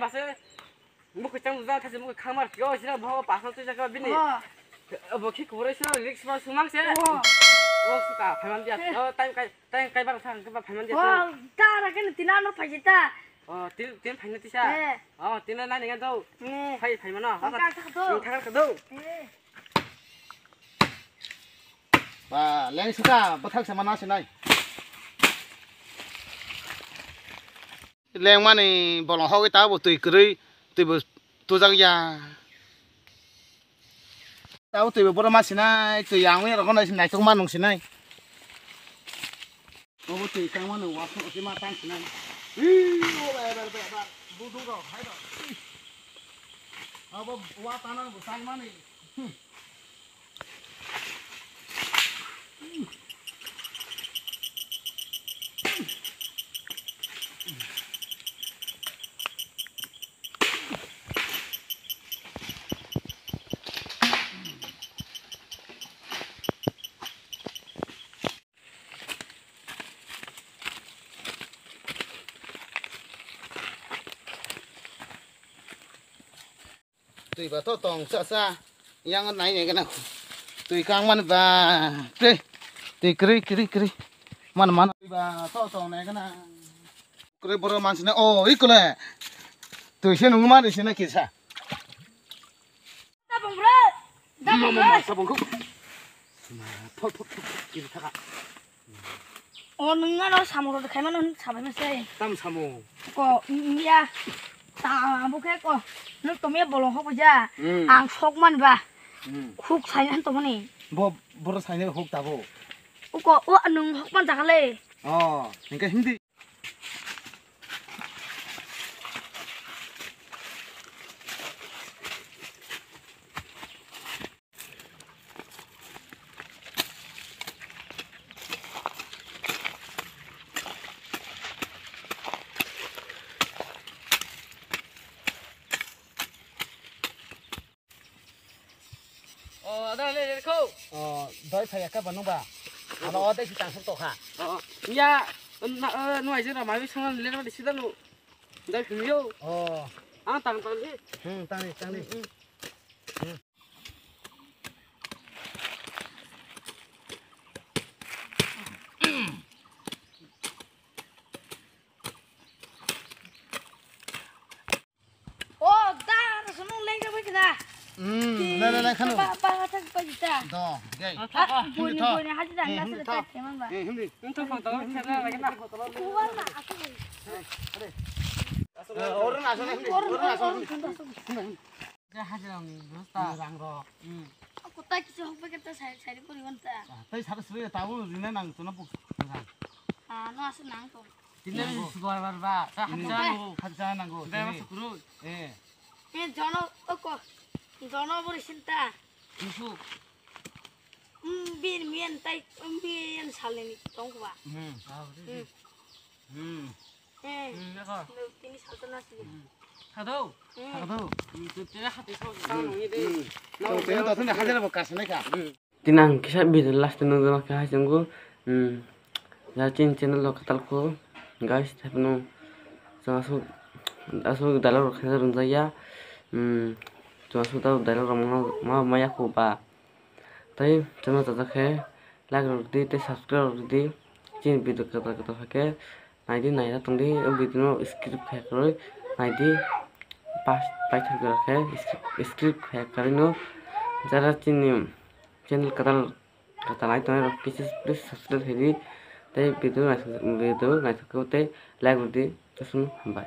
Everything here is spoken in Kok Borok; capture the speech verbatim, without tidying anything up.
Base, mukui chang buja thasi mukui khamar kyo sira bo pasal tu jaka bini. Oh. Bo khi kurai sira risk ma sumang se. Oh. Oh, suka, phaman dia. Oh, time kai, time kai bar thang, kai bar phaman dia. Oh, ta ra ken tina no phai ta. Oh, tin, tin phaina tisa. Eh. Oh, tin na ni gan do. Eh. Phai, phai mano. Ang ka thak do. Thak do. Eh. Ba, leng sita, bwthak se mana sinai. Lengmani bolong hogwi tabo twi kwrwi, twibo tujak ya. Tabo twibo borok ma sinai, twi yang wi rokno naitok ma nung sinai. Obo twi tangmani wasuk se ma tang sinai. Ih, o ba, ba, ba, ba, buduk rok hai rok. Abo wa tanang bo tangmani. Twi ba to tong cha cha. Yang nai nai gana. Twi kang man ba. Twi. Twi kri kri kri. Man man. Twi ba to tong nai gana. Kri boro man sina. Oh, ikole. Twi se nung man sina kisa. Tabung bro. Tabung bro. Tabung ko. Thok thok thok kiri thaka. O nung ano samung rok khaimano sabai mase. Tam samung. Ko iya. Ta bo khe ko. Nung to me bolong hok ja. Hmm. Ang sok man ba. Hmm. Khuk sai han to mani. Bo boro sai ne hok ta bo. Uko o nung hok man jakale. Oh, hingke hindi. O, ada le le ko. O, doi phai ka ba nung ba. Ano o dei si tang sok to kha. O, ya, na, eh, nuai jera mai song le le sida lu. Dai phim yo. O. Ang tang tang di. Hmm, tang di, tang di. Hmm. O, da, sunung leng ka bai kena. Hmm, le le le khanu. Ba, ba, thak bai ta. Do, gei. Ah, buni, buni, haji da, eh, nasa hindi da, tho. Teman ba. Eh, hindi. Nung to photo, chana lagi na. Kuwan na, aku. Eh, ore. Eh, ore na, ore na, ore na. Ore na, ore na. Hindi, hindi. Hajira ni, dosta. Rang ro. Hmm. Aku tak kisi hok pakai tas hari, hari puri wanta. Ah, tai sara suri tahu, rina nang tuna buk. Ah, no, asa nang to. Tini hari sugar bar ba, ta hajira nanggo. Hajira nanggo. Dai masuk kurun. Eh. Eh, jono, oko. Jono buri sinta. Musu. Hmm, bin mian tai, hmm, bin salini tong ba. Hmm. Hmm. Hmm. Eh. Hmm, ya ko. Tini salta nasi. Hmm. Hado. Hmm. Hado. Hmm, tu tira hati so. Hmm. Hmm. Tong tong to tong hajira bo kasne ka. Hmm. Tini ang kisa video last nung jana kha hai chungo. Hmm. Ya chin channel lo katal ko. Guys, thapno. So asu, asu dialogue rok khe rung jaya. Hmm. So asu dialogue rok ma, ma, maya ko ba. Tai channel jajak khe like rok di, tei subscribe rok di. Chini video kwtal kwtal khe naidi, naina tongdi, o video no skip khaiya kwrwi naidi, pas paithak jora khe skip, skip khaiya kwrwi no. Jara chini channel kwtal kwtal nai tongnai rok please, please subscribe khaidi, tei video naithok, video naithok khe tei like rwdi, jotono hambai.